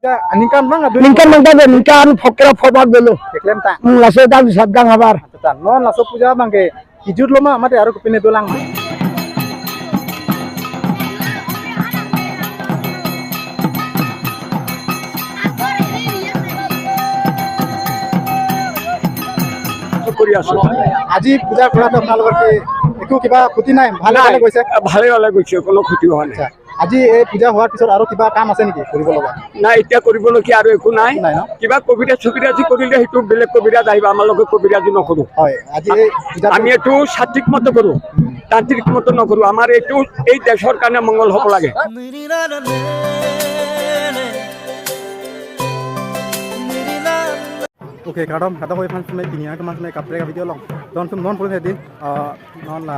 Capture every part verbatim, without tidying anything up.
Ya, aningkan bang adu. Ningkan bang ta ningkan phokra phobat dolo. Keklem ta. Hmm, laso dam sat gang habar. Anta non laso puja bang ke kijut lo ma mate aro kopine dolang. কৰি আছো। আজি পূজা কৰাটো আপোনালোকৰ কি একো কিবা ক্ষতি নাই? ভালে নাই, ভালে গৈছে? ভালে ভালে গৈছে, কোনো ক্ষতি হোৱা নাই। আচ্ছা, আজি এই পূজা হোৱাৰ পিছত আৰু কিবা কাম আছে নেকি কৰিব লগা? নাই, এতিয়া কৰিবলগীয়া আৰু একো নাই। নাই ন? কিবা কবিৰাজ চবিৰাজী কৰিলে সেইটো বেলেগ কবিৰাজ আহিব, আমাৰ লগে কবিৰাজী নকৰো। হয়, আজি এই পূজা আমি এইটো সাত্বিক মতে কৰো, তান্ত্ৰিক মতে নকৰো। আমাৰ এইটো এই দেশৰ কাৰণে মংগল হ'ব লাগে। Oke, kardom, kata ko iphan sampai pini ya, kemang sampai kaprek video along. Don atum non pulang hedi, ah, non la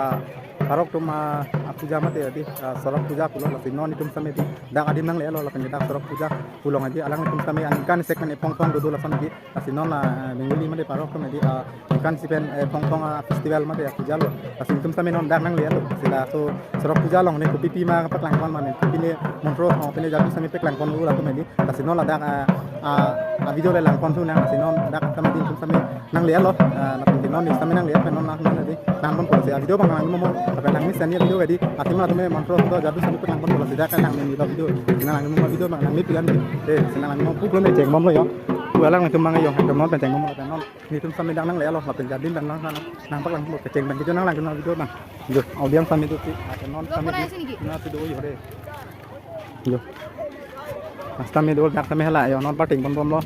parok atum, ah, puja mate hedi, ah, sorok puja pulo, lasi non itum sampai di, dak adim nanglelo, lapen dak sorok puja pulo hedi, alanglitum sampai aningkan sek mane Phongphong dodo lason di, lasi non la, eh, Bengali mate parok atum hedi, ah, aningkan si pen, eh, Phongphong, ah, festival mate puja lo, lasi itum sampai non dak nanglelo, lasi laso sorok puja along ne kopi pima paklangpon mane, kopine montro, oh, pine jadi sampai paklangpon lo latum hedi. Lasi non ladak, ah, ah, ah, video le langpon thu nang, lasi non dak sampai di itum sampai nanglelo, ah, lapen non itum sampai nangle, pen non nang nang di langpon pulo si, ah, video bang langdun mo, lapen nang miss ani video hedi, atim atum montro do jadu sampai langpon pulo si dak nang ni video, nang langdun mo video bang nang ni pian di, eh, si nang langdun mo pu pulo ne chengbom lo yo, pu alanglitum bang yo, itum non pen chengbom lo, pen non, ni itum sampai dak nanglelo, lapen jadi bang nang nang nang paklangpon pulo, chengbom video nang langdun mo video bang, yo, audience sampai do si, ah, non sampai di, na video yo de. Yo. Rasta me dol dak tame hala yo non parting pon bomlo.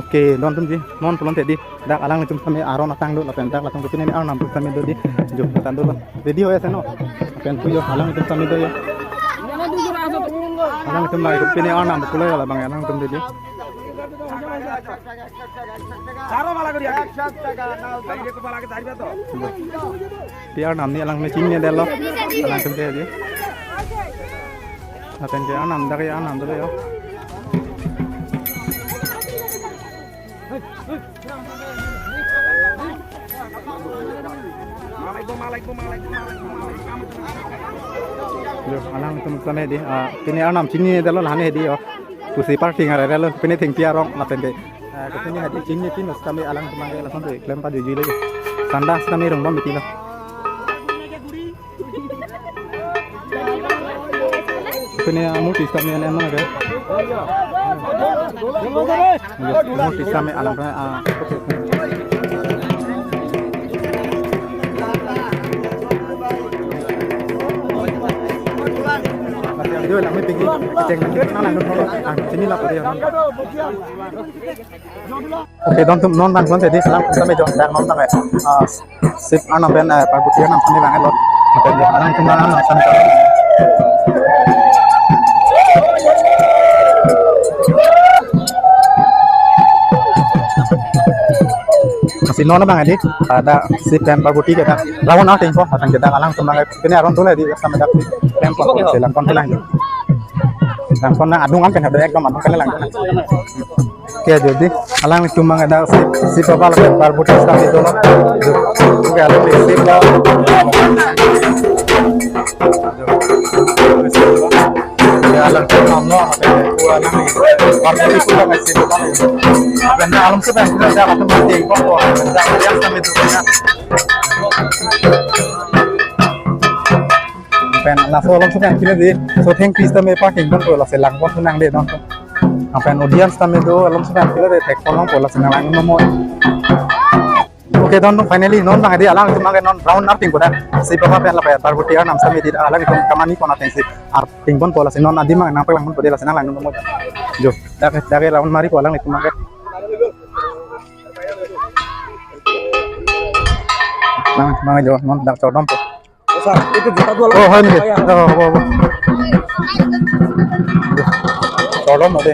Oke, don atum di, non pulang tadi. Dak alanglitum tame aron atang do lapen dak latum kopine arnam atum tame do di. Yo, tan dolo. Ready hoya seno. Pen pu yo alanglitum tame do yo. Alanglitum lagi kopine arnam pulo yo labang alanglitum di. Ti arnam ni alang me chini delo. Alanglitum ke di. Lapen ke arnam dak ya arnam dolo yo. Yo, alanglitum tame di, ah, pine arnam chini delo lane di yo. Pusi parking are delo pine thengpi arong lapen ke. Ah, kopine hadi chini tin sitame alanglitum ke lason tu klem pa juju lagi. Sanda sitame rong bom biti lo. Pine, ah, murti sitame ane ane ke. Murti sitame alang, ah. Video lang me pigi, ceng lang kita lang dulu. Ah, sini lah, Pak, ya. Oke, don atum non bang kon tadi selang kita me jon dak non tang eh. Ah, sip arnam pen, eh, Parvati arnam sini bang lo. Oke, dia arnam atum arnam san. Masih non bang adi, ada sip pen Parvati kita. Lawan apa info? Akan kita alang atum bang pine aron tu lah di sama dak tempo. Selang kon selang. Langpon nang adung an pen hada ekdom adung pen lang. Oke, jadi alanglitum bang ada sip, sip apa lagi Parvati sitame do. Oke, alang sip lo. Ya, alang atum lo, apa ya, ku alang ni. Parvati ku bang sip apa. Benda alam sip yang kita ada atum mati kok, benda yang sitame do ya. Pen laso along sitame kile di, so thengpi sitame parking pon pulo lasi langpon thu nangle non. Pen audience sitame do along sitame kile di thekpon long pulo lasi nang lang mo. Oke, don atum finally non bang adi alanglitum bang non round arting koda. Si baba pen lapen Parvati arnam sitame di alanglitum kamani pon ateng si arting pon pulo lasi non adi bang nang paklangpon pulo lasi nang lang mo. Jo, dak dak round mari pulo alanglitum bang. Nang bang jo non dak chodom po. Sir, itu juta dua. Oh, hai ni. Oh, oh, oh. Tolong mo de.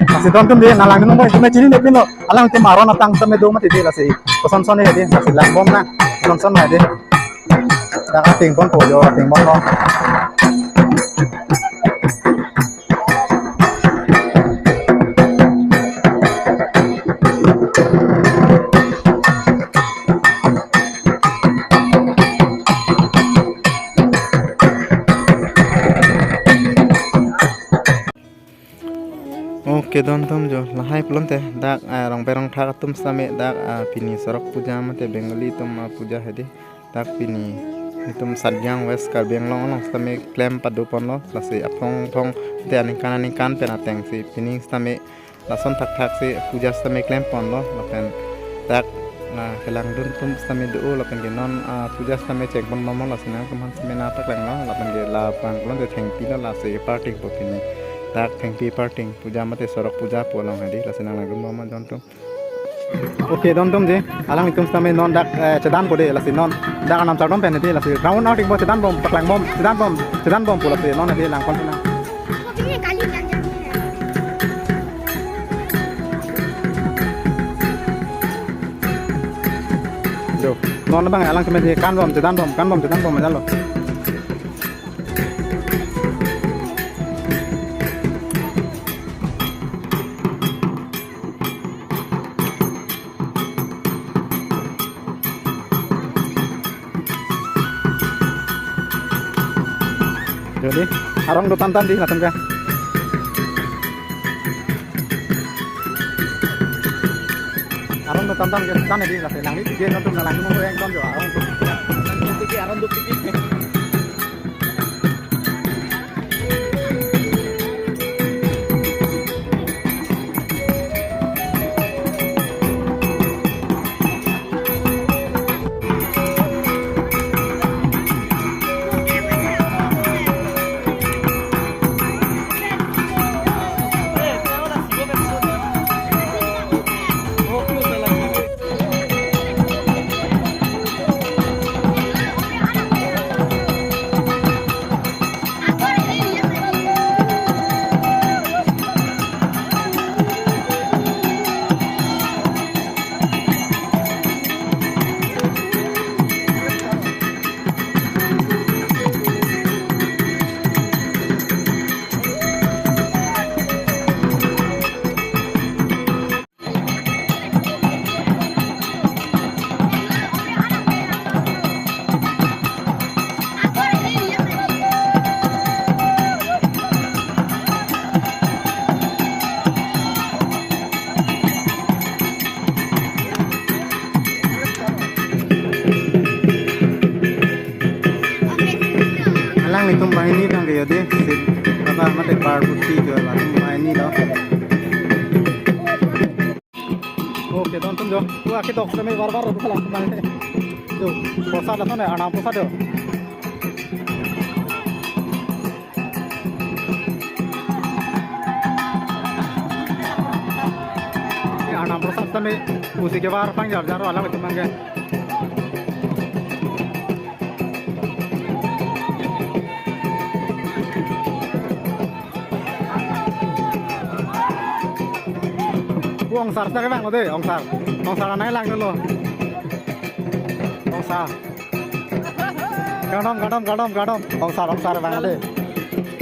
Masih tonton dia, nalang nunggu, cuma cini dia pino. Alanglitum aron atang sitame do mati di lasi. Koson son ya di, lasi lang bom na. Koson son ya di. Dak ating pon po jo, ating pon lo. Oke, don atum jo, lahai pulote dak, ah, rongpe rongthak atum sitame dak, ah, pini sorok puja mate Bengali atum, ah, puja hedi. Dak pini itum Satgaon West Karbi Anglong along sitame klem padoponlo, lasi aphong phong te aningkan aningkan pen atengsi pini sitame lason thakthak si puja sitame klemponlo, lapen dak, ah, kelangdun atum sitame do, lapen ke non, ah, puja sitame chengponbomlo, lasi nangtumphan sitame nangpaklanglo, lapen ke labang pulote thengpi lo, lasi parting po pini. Dak thengpi parting, puja mate sorok puja pu along hedi, lasi nanglangdunbomlo don atum. Oke, don atum ji, alanglitum sitame non dak, eh, chedanpo dei, lasi non dak Arnam chardom pen hedi, lasi round out ikpo, chedanbom, paklangbom, chedanbom, chedanbompo, lasi non hedi langpon nang. Jo, non abang alang sitame kanbom, chedanbom, kanbom, chedanbom ajalo. Jadi, arong do tantan dei latum ke. Arong do tantan ke, tan dei, lasi nangli tiga nonton, nangli nonton yang nonton jo, arong do. Arong do tiga. Alanglitum banghini tangke yo dei, si, apa, mate Parvati jo, alanglitum banghini lo. Oke, don atum jo. Wah, ketok sitame bar bar rukha lang bang. Jo, prasad lason ya, Arnam prasad jo. Arnam prasad sitame pusi kebar pangjar jar alanglitum abang ke. Ongsar sitame vanglo dei, ongsar. Ongsar anai langdunlo. Ongsar. Kardom, kardom, kardom, kardom. Ongsar, ongsar vanglo dei.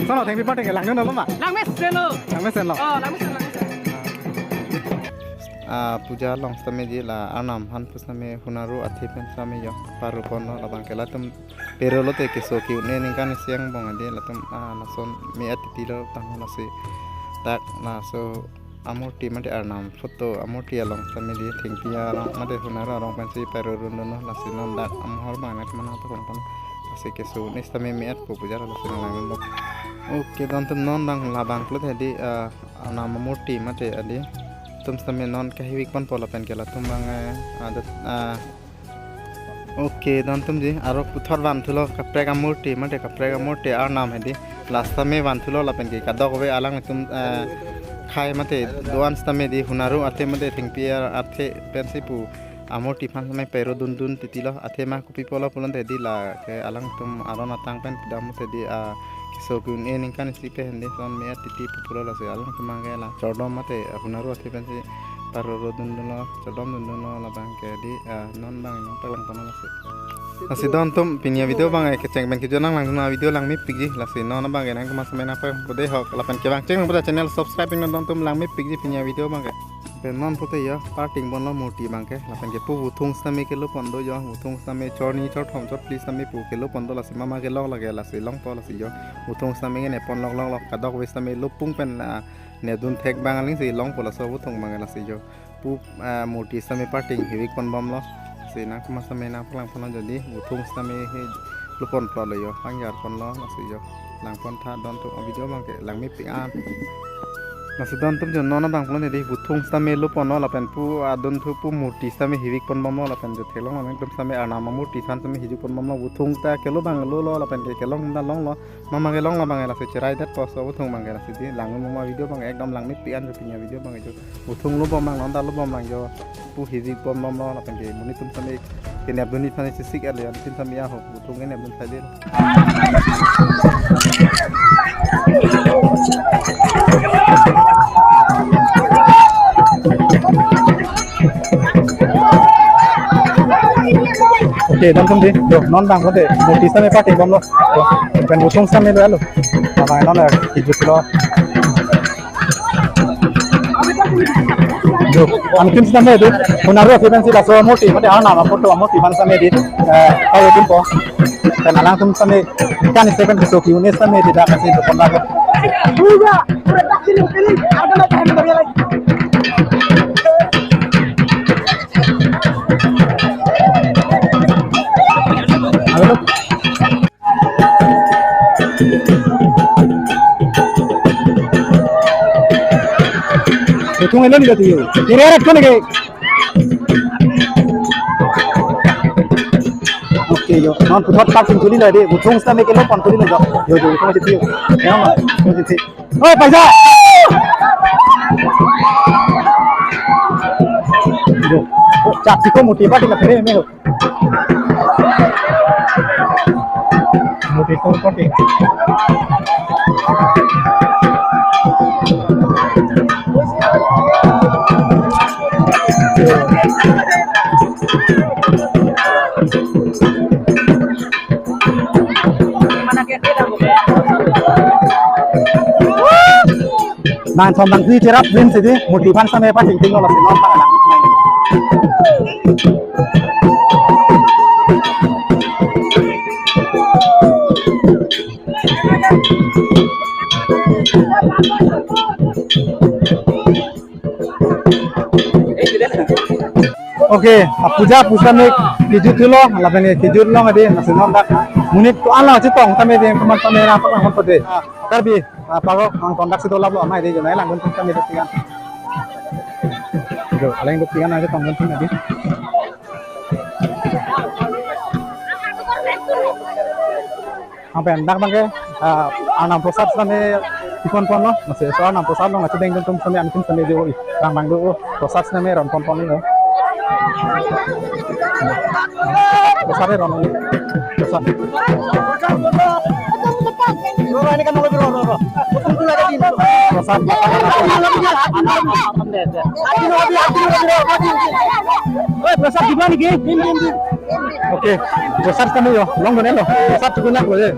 Sono thengpi parting ke langdunlo ma? Langmesenlo. Langmesenlo. Oh, langmesen, langmesen. Ah, puja along sitame dei la Arnam aphan pusitame hunaro athe pen sitame yo paruponlo, labang ke latum pero lote keso ke-un-e aningkan isi angbong dei latum, ah, lason me-at titi lo tangho, lasi dak laso amurti mate Arnam photo amurti along sitame dei thengpi arong mate hunaro arong pensi parorun dunlo, lasi non dak amohor abang nangtumphan nangpaklangpon, lasi keso un-e sitame me-atpo puja, lasi nanglangdunlo. Oke, don atum non abang labang pulote hedi, ah, Arnam amurti mate dei atum sitame non kahivikponpo lapen ke latum abang, eh, adat, ah, oke, don atum ji, aro puthot vanthulo kaprek amurti mate kaprek amurti Arnam hedi. Last time vanthulo lapen ke kadokave alanglitum, eh, khei mate do-an sitame dei hunaro athe mate thengpi ar-, athe pensi pu amurti aphan sitame pero dundun titi lo, athema kopi pulo pulote dei la ke alangtum aron atang pen kedam mate dei, ah, keso ke-un-e aningkan isi pen dei son me-at titi pu pulo, lasi alangtum abang ke la chardom mate hunaro athe pensi paroro dundunlo, chardom dundunlo, labang ke dei, ah, non abang nangpaklangponlo lasi. Lasi don atum pini avideo abang ke kecheng pen kejut nanglangdun avideo langmepikji, lasi non abang ke nangkomat sitame nangpaklangpo dei ho, lapen kevang cheng puta channel subscribe nang don atum, langmepikji pini avideo abang ke. Non pute yo, parting ponlo murti abangke, lapen ke pu vuthung sitame kelo pon do yo, vuthung sitame chorni chorthom chorphli sitame pu kelo pon do, lasi mama kelong lake, lasi longpo lasi yo, vuthung sitame ke nepon lok lok lok, kadokave sitame lupung pen, ah, nedun thek abang aling si longpo laso vuthung abangke lasi yo. Pu, ah, murti sitame parting hivik pon bomlo. Si nangtum sitame nangpaklang ponlo, jodi vuthung sitame he lupon plotlo yo, pangjar ponlo, lasi yo. Lang pon tha, don atum video abangke langmepik an. Lasi don atum jo non abang pulo neli, vuthung sitame luponlo lapen pu adon thu pu murti sitame hivik pon bomlo lapen jo theklong lapen atum sitame arnam amurti aphan sitame hivik pon bomlo, vuthung ta kelo abang lolo lapen ke kelong ta longlo. Mama kelong labang lasi cherai det po laso vuthung abangke lasi di lang mama video abang ekdom langmepik an jo pini avideo abang jo. Vuthung lubom lang, non ta lubom lang jo. Pu hivik pon bomlo lapen ke monit atum sitame kenep dunji aphan si sik ale, atum sitame ahok vuthung kenep dun thaile. Oke, don atum di, yo, non abang pute, murti sitame parting bomlo. Yo, pen vuthung sitame lo alo. Abang non, eh, kijut lo. Jo, anuttin sitame do, honaro aphi pensi laso murti, mate arnam aphoto amurti aphan sitame di, eh, payo atum po. Pen alangtum sitame, kan sitame keso ki-un-e sitame di dak si do pon dak. Halo. Vuthung elo ni kati yo. Kiri arat kone ke. Oke yo. Non puthot parting thuli lo de. Vuthung sitame kelo pon thuli lo. Yo yo. Vuthung aja yo. Yo yo. Oi, paisa. Yo. Chak siko murti parting la phere me ho. Murti tung parting. Nang thom nang thui cherap rin sidi, murti aphan sitame pating ting lo lasi non ta lang. Oke, ah, puja pusitame kijut thulo, lapen kijut long adi, lasi non dak monit ko-an lo chetong tame di, komat tame ra pak lang pon de. Ah, Karbi, ah, paro, nang kontak si dolap lo, amai di, jonai lang pon tame di tiang. Jo, alang do tiang nang chetong pon tame di. Ang pen dak abangke, ah, arnam prosad sitame ipon ponlo, masi so arnam prosad long achu deng atum sitame anuttin sitame jo, rang bang do, prosad sitame ron pon ponlo. Prosad ron, prosad. Prosad. Oi, prosad diba niki? Oke, prosad kami yo, long done lo. Prosad chukun lo je.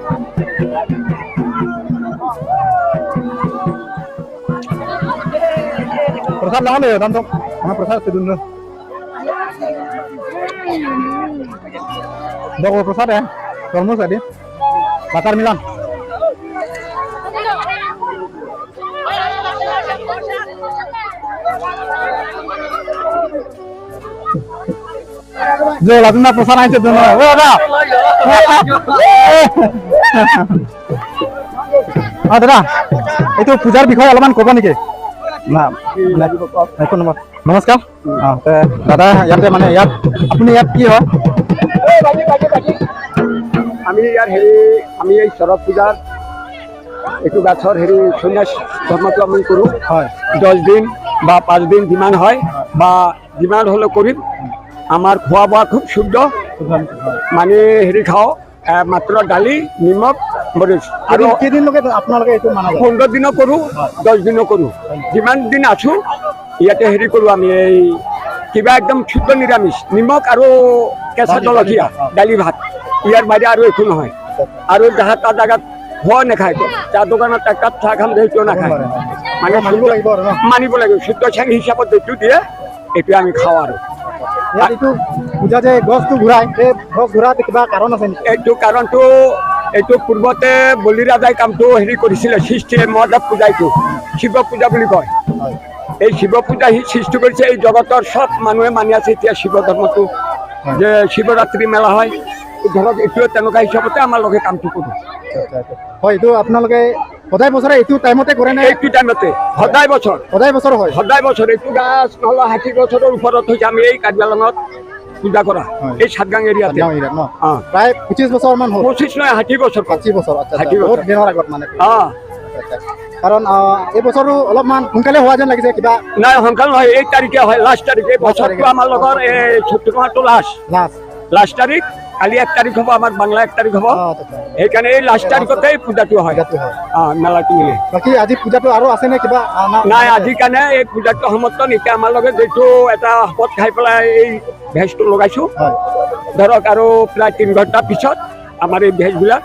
Prosad long lo yo, tanto. Mana prosad sedun lo. Dok prosad ya. Tormus tadi. Bakar milan. Jo, latum na prosad ain sedun. Oh, ada. Ah, dada. Itu pujar bikhoy alopman kobo niki? Na, na, na, kono. নমস্কাৰ। আহ, তে দাদা, ইয়াতে মানে ইয়াত আপুনি ইয়াত কি হয়? আমি ইয়াৰ হেৰি, আমি এই চৰক পূজাৰ এইটো গাছৰ হেৰি সন্ন্যাস ধৰ্মটো আমি কৰোঁ। হয়। দহ দিন বা পাঁচ দিন যিমান হয় বা যিমান হ'লেও কৰিম। আমাৰ খোৱা বোৱা খুব শুদ্ধ। শুদ্ধ, হয়। মানে হেৰি খাওঁ, আহ, মাত্ৰ দালি, নিমখ, মৰিচ। আৰু কেইদিন, কেইদিনলৈকে আপোনালোকে এইটো মানা যায়? পোন্ধৰ দিনো কৰোঁ, হয়। দহ দিনো কৰোঁ। হয়। যিমান দিন আছোঁ, ইয়াতে হেৰি কৰোঁ আমি, এই কিবা একদম শুদ্ধ নিৰামিষ, নিমখ আৰু কেঁচা দালি, জলকীয়া, দালি, দালি ভাত। ইয়াৰ বাহিৰে আৰু একো নহয়। আৰু যাহা তাৰ জাগাত খোৱা নাখায়, চাহ দোকানত এক কাপ চাহ খাম, সেইটো নাখায়। হয়, হয়। মানে মানিব শুদ্ধ, লাগিব আৰু ন? মানিব লাগিব। শুদ্ধ চেং হিচাপত যিটো দিয়ে, এইটোৱে আমি খাওঁ আৰু। ইয়াত এইটো পূজা যে গছটো ঘূৰাই, এই গছ ঘূৰাত কিবা কাৰণ আছে নেকি? এইটো কাৰণটো, এইটো পূৰ্বতে বলি ৰজাই কামটো হেৰি কৰিছিলে, সৃষ্টিয়ে মহাদেৱ পূজা এইটো, শিৱ পূজা বুলি কয়। হয়। এই শিৱ পূজা সি সৃষ্টি কৰিছে, এই জগতৰ সব মানুহে মানি আছে এতিয়া শিৱ ধৰ্মটো, হয়। যে শিৱৰাত্ৰি মেলা হয়, ধৰক এইটোৱে তেনেকুৱা হিচাপতে আমাৰ লগে কামটো কৰোঁ। আচ্ছা, আচ্ছা। হয়, এইটো আপোনালোকে সদায় বছৰে এইটো টাইমতে কৰে নে? এইটো টাইমতে, সদায় বছৰ। সদায় বছৰ হয়? সদায় বছৰ। এইটো গছ নহ'লে ষাঠি বছৰৰ ওপৰত হৈছে আমি এই কাৰ্বি আংলঙত পূজা কৰা, হয়। এই সাতগাং এৰিয়াতে। সাতগাং এৰিয়াত ন? অ। প্ৰায় পঁচিছ বছৰমান হ'ল? পঁচিছ নহয়, ষাঠি বছৰ। ষাঠি বছৰ, আচ্ছা, আচ্ছা। ষাঠি বছৰ। বহুত দিনৰ আগত মানে। অ। আচ্ছা, আচ্ছা। কাৰণ, আহ, এই বছৰো অলপমান সোনকালে হোৱা যেন লাগিছে কিবা। নাই, সোনকাল নহয়, এক তাৰিখে হয়, লাষ্ট তাৰিখে। এই লাষ্ট বছৰটো তাৰিখে। আমাৰ লগৰ, এই চৈত্ৰ মাহটো লাষ্ট। লাষ্ট। লাষ্ট তাৰিখ, কালি এক তাৰিখ হ'ব, আমাৰ বাংলা এক তাৰিখ হ'ব। অ, আচ্ছা, আচ্ছা। সেইকাৰণে এই লাষ্ট লাষ্ট তাৰিখতে এই পূজাটো হয়। পূজাটো হয়। অ, মেলাটো মিলে। বাকী আজি পূজাটো আৰু আছে নে কিবা? আ, না, নাই, নাই। আজি কাৰণে এই পূজাটো সমৰ্থন। এতিয়া আমাৰ লগে যিটো এটা শপত খাই পেলাই এই ভেজটো লগাইছো। হয়। ধৰক আৰু প্ৰায় তিনি ঘণ্টা পিছত আমাৰ এই ভেজবিলাক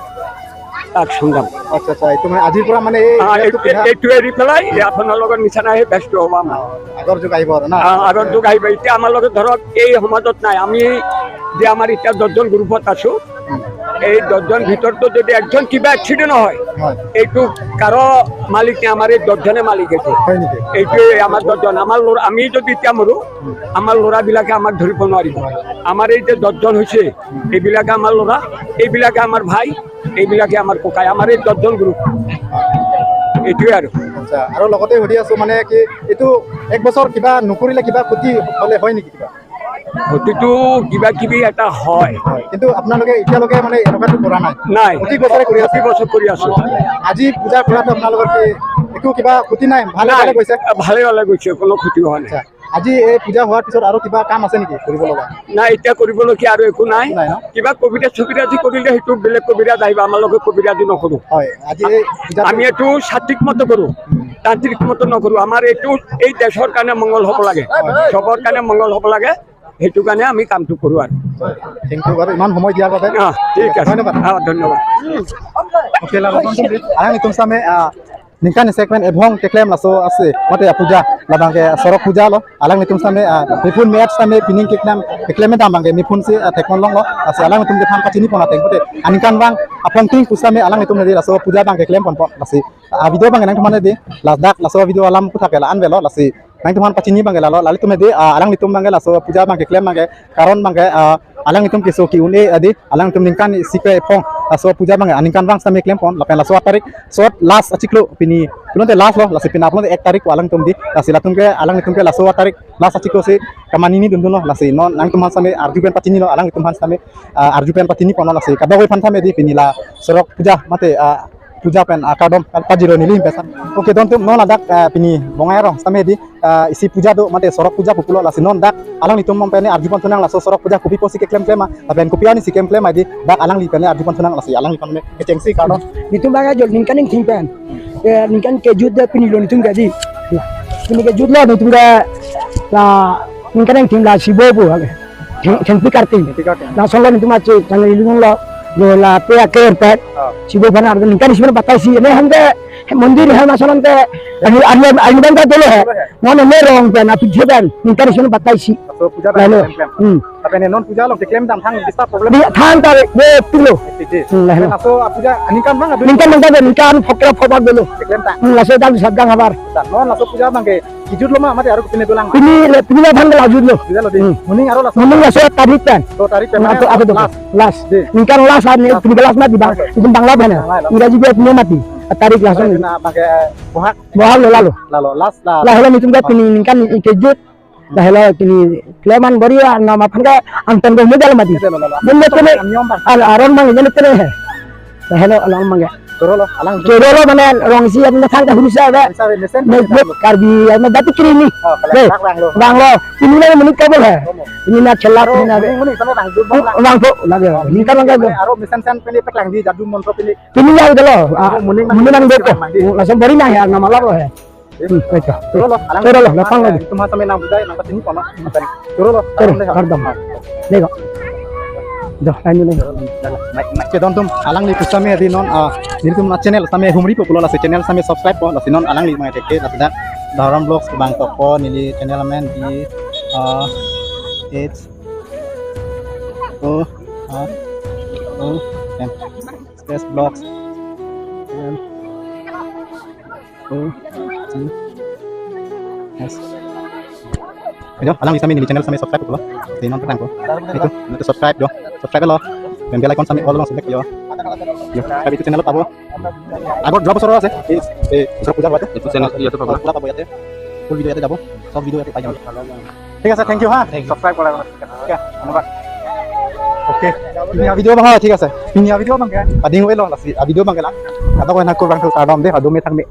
তাক চুঙাম। আচ্ছা, আচ্ছা, এইটো মানে আজিৰ পৰা মানে এই অ, ভেজটো এই, পিন্ধা? এইটো এৰি পেলাই এই আপোনাৰ লগত নিচিনা সেই ভেজটো হ'ব আমাৰ। অ, আগৰ যুগ আহিব আৰু না? অ, আগৰ যুগ আহিব। এতিয়া আমাৰ লগত ধৰক এই সমাজত নাই, আমি যে আমাৰ এতিয়া দহজন গ্ৰুপত আছো, এই দহজন ভিতৰতো যদি একজন কিবা এক্সিডেণ্ট হয়, হয়। এইটো কাৰো মালিক নাই, আমাৰ এই দহজনে মালিক এইটো। হয় নেকি? এইটোৱে আমাৰ দহজন। আমাৰ ল'ৰা, আমি যদি এতিয়া মৰো, উম। আমাৰ ল'ৰাবিলাকে আমাক ধৰিব নোৱাৰিব। হয়। আমাৰ এই যে দহজন হৈছে, উম। এইবিলাকে আমাৰ ল'ৰা, এইবিলাকে আমাৰ ভাই, এইবিলাকে আমাৰ ককাই, আমাৰ এই দহজন গ্ৰুপ। এইটোৱে আৰু। আচ্ছা, আৰু লগতে সুধি আছো মানে কি, এইটো এক বছৰ কিবা নকৰিলে কিবা ক্ষতি হ'লে হয় নেকি কিবা? ক্ষতিটো কিবা কিবি এটা হয়। হয়, কিন্তু আপোনালোকে এতিয়ালৈকে মানে এনেকুৱাটো কৰা নাই? নাই। প্ৰতি বছৰে কৰি আছে? প্ৰতি বছৰ কৰি আছো। আজি পূজা কৰাটো আপোনালোকৰ কি একো কিবা ক্ষতি নাই? ভালে নাই, ভালে গৈছে? ভালে ভালে গৈছে, কোনো ক্ষতি হোৱা নাই। আচ্ছা, আজি এই পূজা হোৱাৰ পিছত আৰু কিবা কাম আছে নেকি কৰিব লগা? নাই, এতিয়া কৰিবলগীয়া আৰু একো নাই। একো নাই ন? কিবা কবিতা চবিতা যি কৰিলে সেইটো বেলেগ কবিতা আহিব, আমাৰ লগে কবিতা দি নকৰো। হয়, আজি এই পূজাটো আমি এইটো সাত্বিক মতে কৰো, উম। তান্ত্ৰিক মতে নকৰো। আমাৰ এইটো এই দেশৰ কাৰণে মংগল হ'ব লাগে, হয়। সবৰ কাৰণে মংগল হ'ব লাগে, সেইটো কাৰণে আমি কামটো কৰো আৰু। Thank you, ইমান সময় দিয়াৰ বাবে। অ, ঠিক আছে। ধন্যবাদ। অ, ধন্যবাদ। Okay, labang, alanglitum same, ah, ningkan isi pen ebhong keklem laso ase, mate apuja, labang ke sorok puja lo, alanglitum same, ah, miphun me-et same pining keklem, keklem dam abang ke miphun si, ah, thekpon longlo, ase alanglitum kethan pachini pon ateng, mate aningkan vang, apong ting pusame alanglitum nedi laso puja abang keklem ponpo, lasi, ah, video abang nangtum aphan nedi, ladak laso video alam aphuthak ke la-an avelo, lasi, nangtum aphan pachini abang ke lalo, lalitum nedi, ah, alanglitum abang ke laso puja abang keklem abang ke, karon abang ke, ah, alanglitum keso ki-un-e adi, alanglitum ningkan isi pen ephong, laso puja abang aningkan vang same klem pon, lapen laso atarik, sot last achiklo pini, pulote last lo, lasi pini pulote ek tarik ko alanglitum di, lasi latum ke, alanglitum ke laso atarik, last achiklo si, kamanini dundun lo, lasi non nangtum aphan same arju pen pachini lo, alanglitum aphan same, ah, arju pen pachini pon lo, lasi kadokave aphan same di pini la, sorok puja, mate, ah, puja pen, ah, kardom, pajirlo neli pesan. Okay, dontum non ladak, ah, pini Bongai arong same di, ah, isi puja do, mate sorok puja pupulo, lasi non dak alanglitum mom pen arju pon thunang laso sorok puja kopi pusi keklem klem ma, lapen kopi arni si klem klem ma di, dak alangli pen arju pon thunang, lasi alangli pen kechengsi kardom. Netum abang ajol ningkan ingthing pen. Eh, ningkan kejut de pini lo netum ke di. Pini kejut lo netum ke la ningkan ingthing la Shibo pu hale. Theng-, thengpi karting. Thengpi karting. Lason lo netum achi, chang ilung lo, lo la pe aker pen. Ah. Shibo aphan arju ningkan isi pen batai si. Ne hum ke, mondir hai lason ke, ani, ani, ani ban ka dolo hai. Dolo hai. Mon ne rong pen, api je pen, ningkan isi pen batai si. Laso puja lalu. Pen klem klem. Hmm. Tapi ne non puja lo, keklem dam thang, bisa problem. Di thang ta, ye pilo. Iti je. Hmm, lalu. Laso puja, aningkan abang, adu. Ningkan, ningkan, ningkan, phokra phobak dolo. Keklem ta. Hmm, laso dam sabdang habar. Ta, non laso puja abang ke, kejut lo ma, mate aro pine dolang. Pini le, pini le thang la jut lo. Puja lo di. Hmm. Moning aro laso. Moning laso tarik pen. So tarik pen, hmm, mane atau, atau last. Last. Di. Ningkan last, ani last. Pini last ma di bang. Bangla. Itu Bangla pen ya. Bangla, bang. Enggak juga punya mati. Tarik langsung. Tarik kena pakai bohak. Bohak lo lalu. Lalu, last, last. Lah, kalau netum ke pini ningkan kejut. Dah, helo pini kleman bori ya, nama aphan ke anton ko modal mati. Modal, modal. Modal kene, niom abang. Al aron abang, ini kene he. Dah, helo alam abang ya. Choro lo, alang. Choro lo mane rong isi yang thang ka hurusa be. Hurusa be, mesen. Ne, ne, Karbi, yang dati kiri ni. Oh, kalau be, bang lo. Bang lo. Ini na menit ka bol he. Ini na chelak, aro, ini na be. Ini, ini, sana bang, bang, bang. Bang po, lagi. Oh, ini kan bang, bang. Aro mesen sen pene peklang di jadu montro pene. Ini ya udah lo. Ah, muning, muning nang beko. Langsung bori na ya, nama lo he. Hmm, baik, ya. Choro lo, alang. Choro lo, lapang lagi. Itu masa menang budaya, nang pachini pon lo. Choro lo, choro, alang deh. Kardom. Dego. Dah, lain dulu. Oke, don atum, alangli pusitame di non, ah, nelitum a channel tame humri po pulo, lasi channel tame subscribe po, lasi non alangli mangke ke, lasi dak Dharam Vlogs bang tokpo, neli channel amen di, ah, H O R O M space vlogs. M O G S. Ajo, alangli tame neli channel tame subscribe pulo. Di non terang ko. Itu, itu subscribe jo. Subscribe lo. Dan bell icon tame all along select jo. Jo, tapi itu channel apa? Agor dua bosor ase. Eh, eh, bosor puja apa itu? Itu channel YouTube apa? Puja apa itu? Full video itu apa? Sab video itu panjang. ঠিক আছে, thank you ha. Subscribe কৰা। অ'কে, ধন্যবাদ। অ'কে, ধুনীয়া ভিডিঅ' বনাবা, ঠিক আছে। ধুনীয়া ভিডিঅ' বনাবা। আদিং হৈ লওঁ, লাষ্ট ভিডিঅ' বনাবা। কাটা কয় না, kurang tuh kardom deh, aduh, metang me.